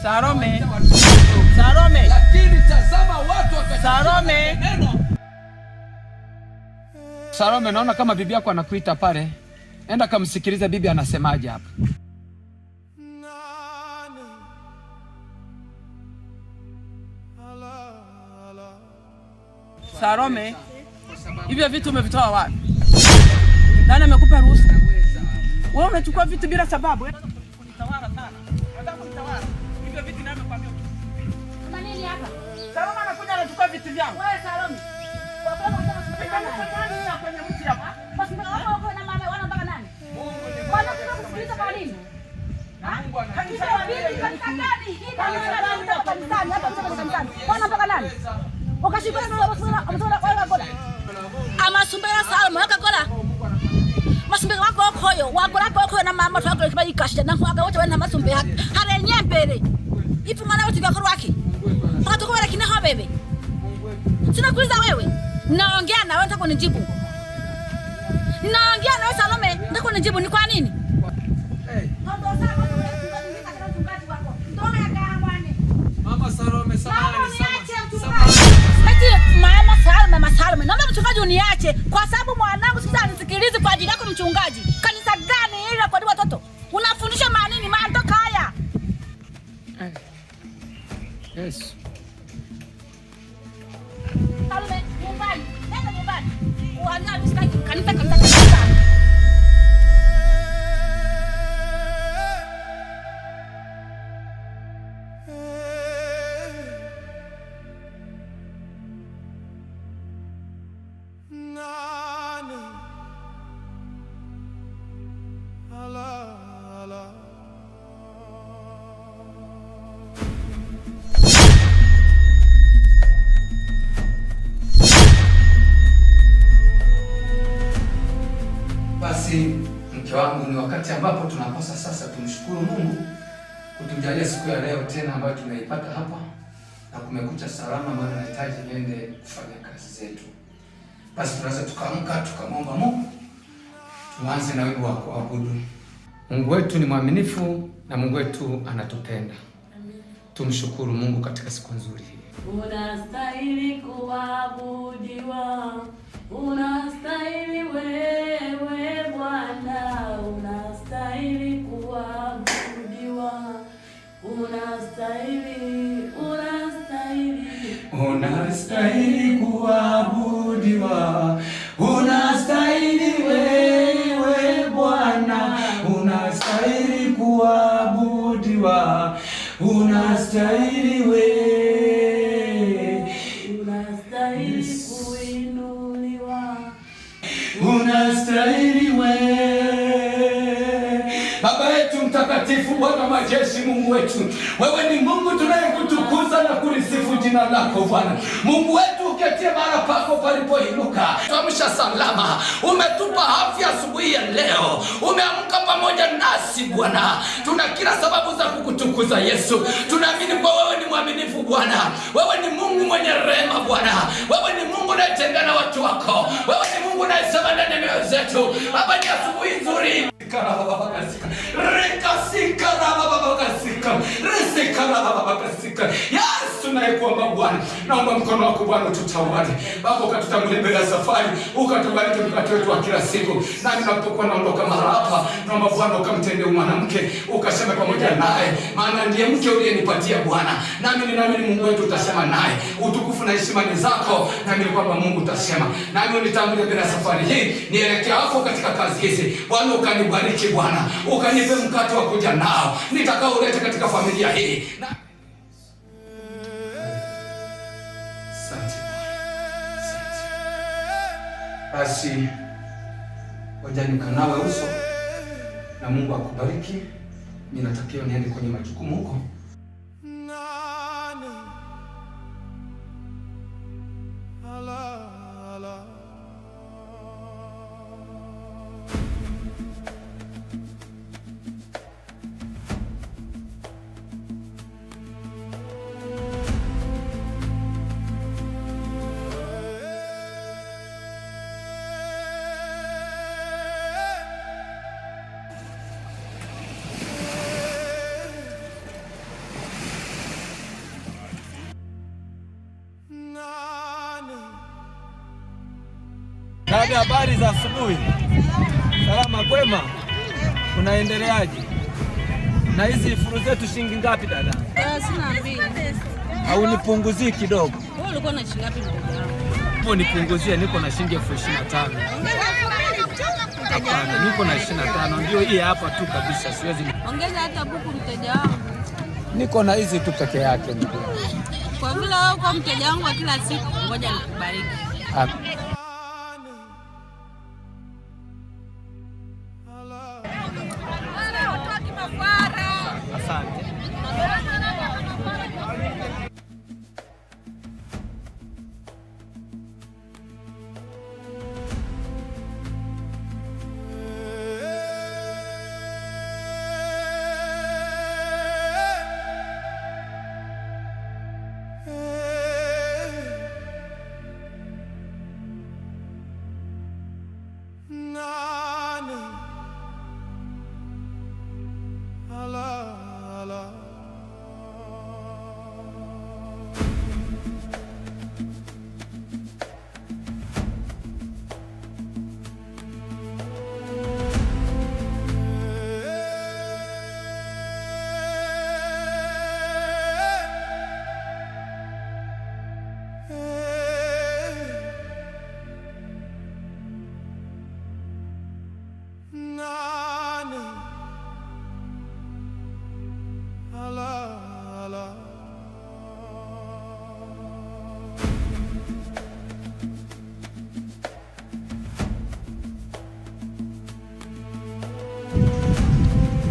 Salome. Salome. Lakini tazama watu wakati Salome. neno. Salome, naona kama bibi yako anakuita pale. Enda kamsikilize bibi anasemaje hapa. Salome, hivyo vitu umevitoa wapi? Nani amekupa ruhusa? Wewe unachukua vitu bila sababu. Kunitawala sana. Unataka kunitawala. Hivyo vitu nani amekwambia uchukue? Kama nini hapa? Salome anakuja anachukua vitu vyangu. Wewe Salome. Kwa kweli unataka Nani ya kwenye mti hapa? Basi mbona wako na mama wana mpaka nani? Kwa nini unataka kwa nini? Kanisa Kanisa gani? Hii kanisa kanisani hapa mtoka kanisani. Wana mpaka nani? Ukashikwa na mtoto wewe gola. Amasumbera Salome wakagola. Masumbera wako okoyo, wagola okoyo na mama twagola kiba ikashita na kwaga wote wana masumbe hare nyembere. Ipo mwana wote gakorwaki. Paka kina ho bebe. Sina kuuliza wewe. Naongea na wewe nataka unijibu. Naongea na wewe Salome, nataka unijibu ni kwa nini? Hey. Mama Salome, samahani sana. Eti mama Salome, mama Salome, naomba mchungaji uniache kwa sababu mwanangu sikiza anisikilize kwa ajili yako mchungaji. Kanisa gani hili kwa watoto? Unafundisha manini maandoka haya? Yes. Salome, nyumbani. Nenda nyumbani. Uanza msitaki kanisa kanisa kanisa. Basi mke wangu, ni wakati ambapo tunakosa sasa tumshukuru Mungu kutujalia siku ya leo tena ambayo tumeipata hapa na kumekucha salama, maana nahitaji niende kufanya kazi zetu. Basi tunaweza tukaamka tukamwomba Mungu. Tuanze na wimbo wa kuabudu. Mungu wetu ni mwaminifu na Mungu wetu anatupenda. Tumshukuru Mungu katika siku nzuri hii. Unastahili kuabudiwa, unastahili wewe Bwana, unastahili kuabudiwa, unastahili, unastahili, Unastahili kuabudiwa, unastahili wewe Bwana, unastahili kuabudiwa, unastahili wewe, unastahili kuinuliwa, unastahili wewe. Baba yetu mtakatifu, Bwana majeshi, Mungu wetu, wewe ni Mungu tunayekutukuza na kulisifu jina lako Bwana. Mungu wetu uketie mahala pako palipoinuka, tuamsha salama, umetupa afya asubuhi ya leo, umeamka pamoja nasi Bwana. Tuna kila sababu za kukutukuza Yesu. Tunaamini kwa wewe ni mwaminifu Bwana, wewe ni Mungu mwenye rehema Bwana, wewe ni Mungu unayetembea na watu wako, wewe ni Mungu unayesema ndani ya mioyo zetu. Baba, ni asubuhi nzuri. Yesu nayekuomba Bwana, naomba mkono wako Bwana ututawale Baba, ukatutangulie mbele ya safari, ukatubariki mkate wetu wa kila siku. Nami napokuwa naondoka mahali hapa, naomba Bwana ukamtendee mwanamke, ukaseme pamoja naye, maana ndiye mke uliyenipatia Bwana. Nami ninaamini Mungu wetu utasema naye, utukufu na heshima ni zako. Naamini kwamba Mungu utasema nami, unitangulie mbele ya safari hii, nielekea hapo katika kazi hizi Bwana, ukanibariki Bwana, ukanipe mkate wa kuja nao nitakaoleta katika familia hii na... Asante Bwana, asante. Basi ngoja nikanawe uso na Mungu akubariki. Mimi natakiwa niende kwenye majukumu huko. Dada, habari za asubuhi. Salama kwema? Unaendeleaje? Na hizi furu zetu shilingi ngapi dada? 32. Au nipunguzii kidogo? Wewe ulikuwa na shilingi ngapi mdogo wangu? Hapo nipunguzie, niko na shilingi 25,000. Hapana, niko na 25, ndio hii hapa tu kabisa, siwezi. Ongeza hata buku mteja wangu. Niko na hizi tu peke yake ndugu. Kwa vile wewe uko mteja wangu wa kila siku, ngoja nikubariki. Ah. Asante.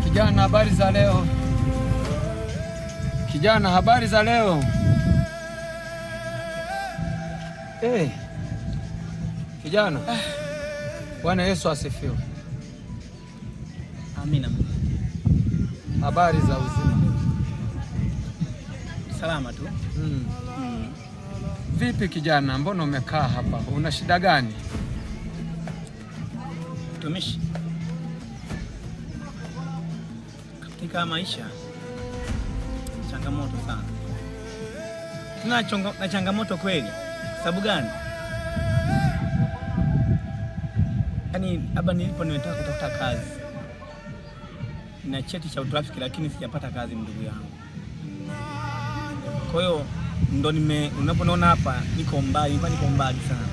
Kijana, habari za leo. Kijana, habari za leo. Hey. Kijana, Bwana Yesu asifiwe. Amina. Habari za uzima. Salama tu. Vipi kijana, mbona umekaa hapa? Una shida gani? Mtumishi, katika maisha changamoto sana. Tuna na changamoto kweli. Sababu gani? Yaani hapa nilipo nimetaka kutafuta kazi. Nina cheti cha utrafiki lakini sijapata kazi ndugu yangu. Kwa hiyo ndo nime unaponiona hapa niko mbali, niko mbali sana.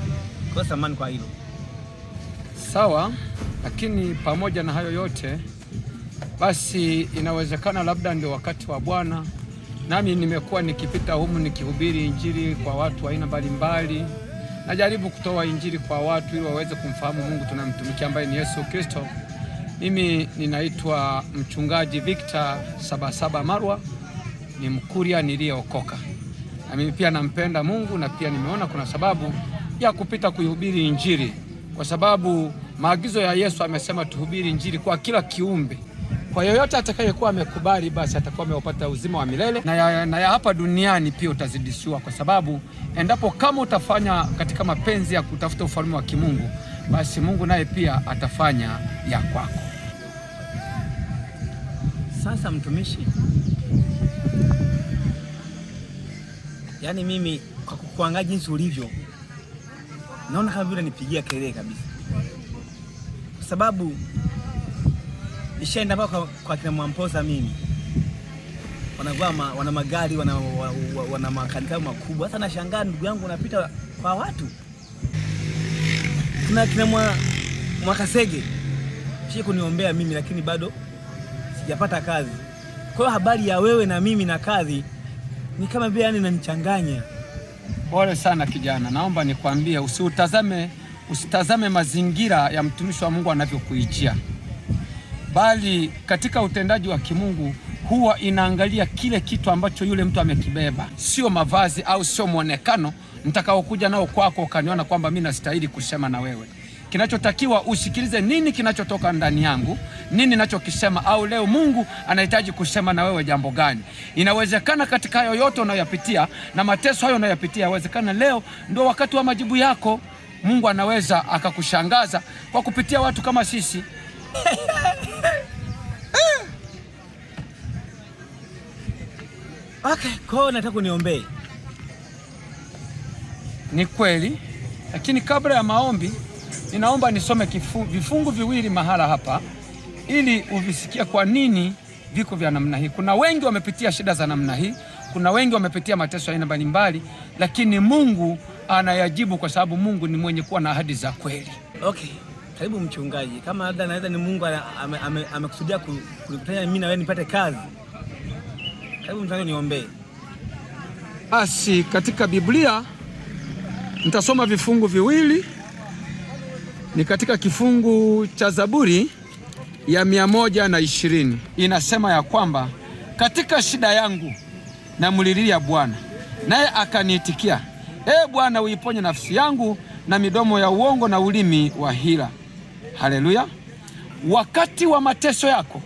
Kwa hiyo samahani kwa hilo. Sawa, lakini pamoja na hayo yote basi inawezekana labda ndio wakati wa Bwana. Nami nimekuwa nikipita humu nikihubiri injili kwa watu aina mbalimbali. Najaribu kutoa injili kwa watu ili waweze kumfahamu Mungu tunamtumikia ambaye ni Yesu Kristo. Mimi ninaitwa Mchungaji Victor Sabasaba Marwa, ni Mkuria niliyeokoka. Na mimi pia nampenda Mungu na pia nimeona kuna sababu ya kupita kuihubiri injili, kwa sababu maagizo ya Yesu amesema tuhubiri injili kwa kila kiumbe. Kwa yoyote atakayekuwa amekubali basi atakuwa ameupata uzima wa milele, na ya hapa duniani pia utazidishiwa, kwa sababu endapo kama utafanya katika mapenzi ya kutafuta ufalme wa kimungu, basi Mungu naye pia atafanya ya kwako. Sasa mtumishi, yaani mimi kwa kukuangalia jinsi ulivyo, naona kama vile nipigia kelele kabisa, kwa sababu nishaenda mpaka kwa kina Mwamposa mimi, wanavaa wana magari, wana makanisa makubwa. Sasa nashangaa ndugu yangu, unapita kwa watu. Kuna kina Mwakasege shi kuniombea mimi, lakini bado sijapata kazi. Kwa hiyo habari ya wewe na mimi na kazi ni kama vile yani inanichanganya. Pole sana kijana, naomba nikwambie usitazame mazingira ya mtumishi wa Mungu anavyokuijia, bali katika utendaji wa kimungu huwa inaangalia kile kitu ambacho yule mtu amekibeba, sio mavazi au sio mwonekano nitakaokuja nao kwako ukaniona kwamba mimi nastahili kusema na wewe. Kinachotakiwa usikilize nini kinachotoka ndani yangu, nini ninachokisema, au leo Mungu anahitaji kusema na wewe jambo gani. Inawezekana katika hayo yote unayoyapitia na mateso hayo unayoyapitia, inawezekana leo ndio wakati wa majibu yako. Mungu anaweza akakushangaza kwa kupitia watu kama sisi. Okay, kwa hiyo nataka uniombee. Ni kweli, lakini kabla ya maombi Ninaomba nisome vifungu viwili mahala hapa ili uvisikie kwa nini viko vya namna hii. Kuna wengi wamepitia shida za namna hii, kuna wengi wamepitia mateso aina mbalimbali, lakini Mungu anayajibu kwa sababu Mungu ni mwenye kuwa na ahadi za kweli. Okay. Karibu mchungaji, kama labda naweza ni Mungu amekusudia kunikutanya mimi na wewe nipate kazi. Karibu mchungaji, niombee. Basi katika Biblia nitasoma vifungu viwili, ni katika kifungu cha Zaburi ya 120 inasema ya kwamba katika shida yangu namlilia Bwana, naye akaniitikia. E Bwana, uiponye nafsi yangu na midomo ya uongo na ulimi wa hila. Haleluya! Wakati wa mateso yako,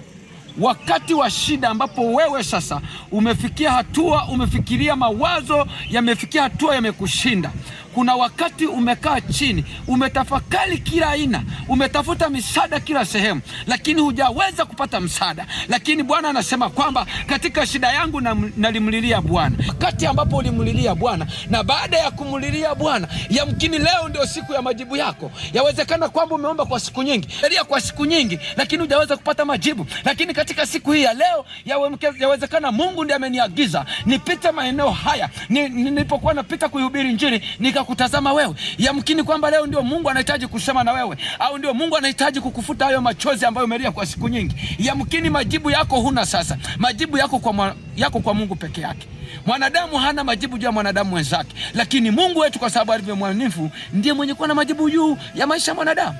wakati wa shida, ambapo wewe sasa umefikia hatua, umefikiria mawazo yamefikia hatua yamekushinda. Kuna wakati umekaa chini, umetafakari kila aina, umetafuta misaada kila sehemu, lakini hujaweza kupata msaada. Lakini Bwana anasema kwamba katika shida yangu nalimlilia Bwana. Wakati ambapo ulimlilia Bwana na baada ya kumlilia Bwana, yamkini leo ndio siku ya majibu yako. Yawezekana kwamba umeomba kwa siku nyingi, lia kwa siku nyingi, lakini hujaweza kupata majibu. Lakini katika siku hii ya leo yawezekana Mungu ndiye ameniagiza nipite maeneo haya. Nilipokuwa napita kuihubiri Injili nikakutazama wewe. Yamkini kwamba leo ndio Mungu anahitaji kusema na wewe, au ndio Mungu anahitaji kukufuta hayo machozi ambayo umelia kwa siku nyingi. Yamkini majibu yako huna sasa, majibu yako kwa Mungu peke yake. Mwanadamu hana majibu juu ya mwanadamu mwenzake, lakini Mungu wetu kwa sababu alivyo mwaminifu ndiye mwenye kuwa na majibu juu ya maisha ya mwanadamu.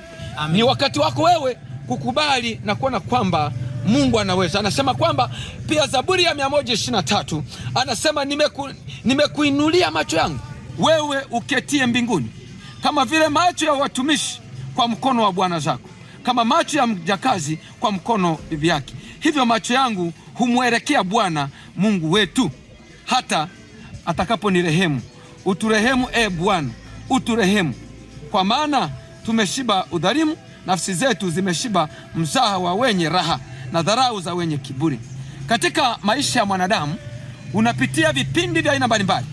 Ni wakati wako wewe kukubali na kuona kwamba Mungu anaweza. Anasema kwamba pia Zaburi ya 123 anasema nimekuinulia macho yangu wewe uketie mbinguni, kama vile macho ya watumishi kwa mkono wa bwana zako, kama macho ya mjakazi kwa mkono bibi yake, hivyo macho yangu humwelekea Bwana Mungu wetu hata atakaponirehemu. Uturehemu e Bwana, uturehemu, kwa maana tumeshiba udhalimu, nafsi zetu zimeshiba mzaha wa wenye raha na dharau za wenye kiburi. Katika maisha ya mwanadamu unapitia vipindi vya aina mbalimbali,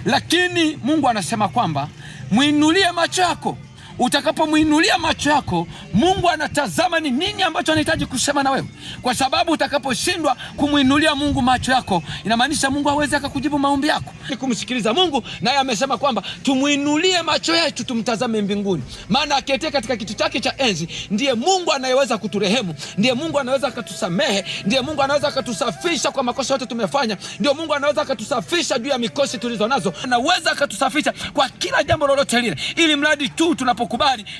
lakini Mungu anasema kwamba mwinulie macho yako. Utakapomwinulia macho yako, Mungu anatazama ni nini ambacho anahitaji kusema na wewe, kwa sababu utakaposhindwa kumwinulia Mungu macho yako, inamaanisha Mungu hawezi akakujibu maombi yako. Ni kumsikiliza Mungu, naye amesema kwamba tumuinulie macho yetu tumtazame mbinguni, maana akietea katika kiti chake cha enzi ndiye Mungu anayeweza kuturehemu, ndiye Mungu anaweza akatusamehe, ndiye Mungu anaweza akatusafisha kwa makosa yote tumefanya, ndio Mungu anaweza akatusafisha juu ya mikosi tulizo nazo, anaweza akatusafisha kwa kila jambo lolote lile, ili mradi tu tunapokubali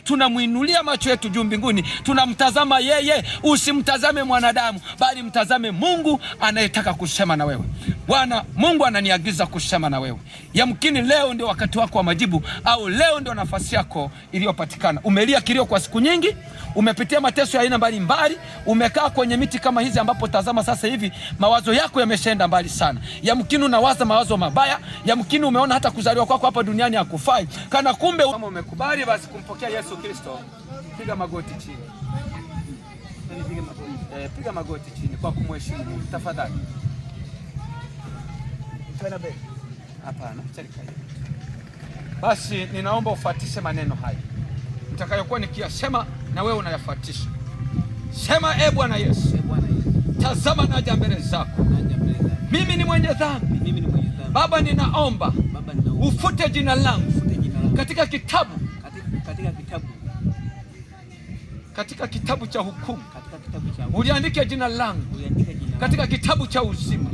tunamuinulia macho yetu juu mbinguni, tunamtazama yeye. Usimtazame mwanadamu, bali mtazame Mungu anayetaka kusema na wewe. Bwana Mungu ananiagiza kusema na wewe. Yamkini leo ndio wakati wako wa majibu, au leo ndio nafasi yako iliyopatikana. Umelia kilio kwa siku nyingi, umepitia mateso ya aina mbalimbali, umekaa kwenye miti kama hizi ambapo tazama sasa hivi mawazo yako yameshaenda mbali sana. Yamkini unawaza mawazo mabaya, yamkini umeona hata kuzaliwa kwako hapa duniani hakufai. Kana kumbe kama umekubali basi kumpokea Yesu Kristo, piga magoti chini. Piga magoti chini kwa kumheshimu Mungu tafadhali. Hapana, basi ninaomba ufuatishe maneno haya nitakayokuwa nikiyasema na wewe unayafuatisha. Sema, e Bwana Yesu, tazama naja mbele zako, mimi ni mwenye dhambi. Baba, ninaomba ufute jina langu katika kitabu katika kitabu cha hukumu, uliandike jina langu katika kitabu cha uzima.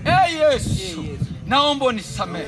Ee Yesu, naomba unisamehe.